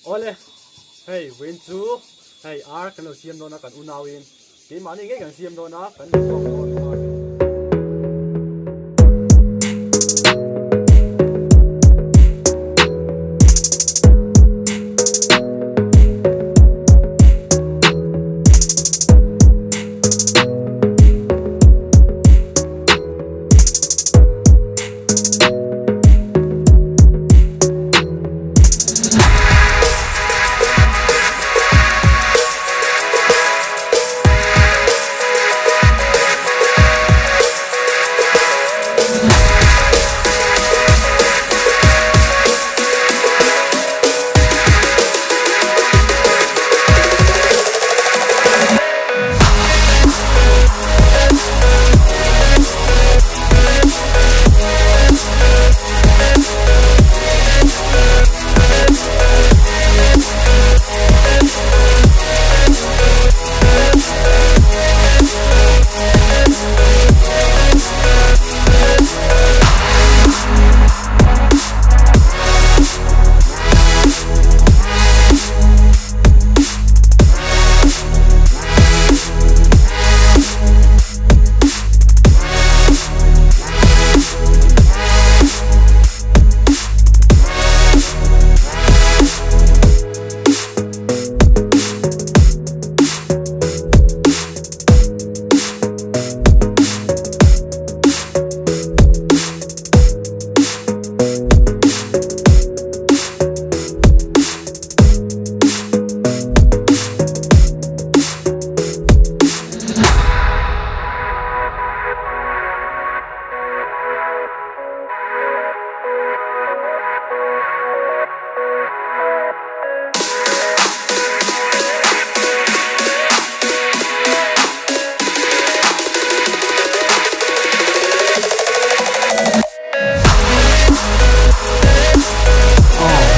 Awle, hei vawiin chu hei ar kan lo siam dawn a kan unauin keimahni ngei kan siam dawn a kan mukbang dawn nghal.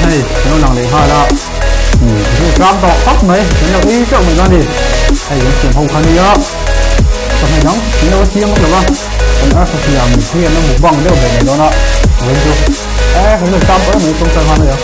Hei kan lo lang leh nghal a chu tlang tawh tak mai kan lo ei teuh mai dawn a ni hei kan siam ho kha nia chawhmeh dang kan lo siam vak lo va kan arsa siam hi an lo mukbang deuh ve mai dawn a vawiin chu e kan lo tlang tawh em mai tawngtai nghal mai a.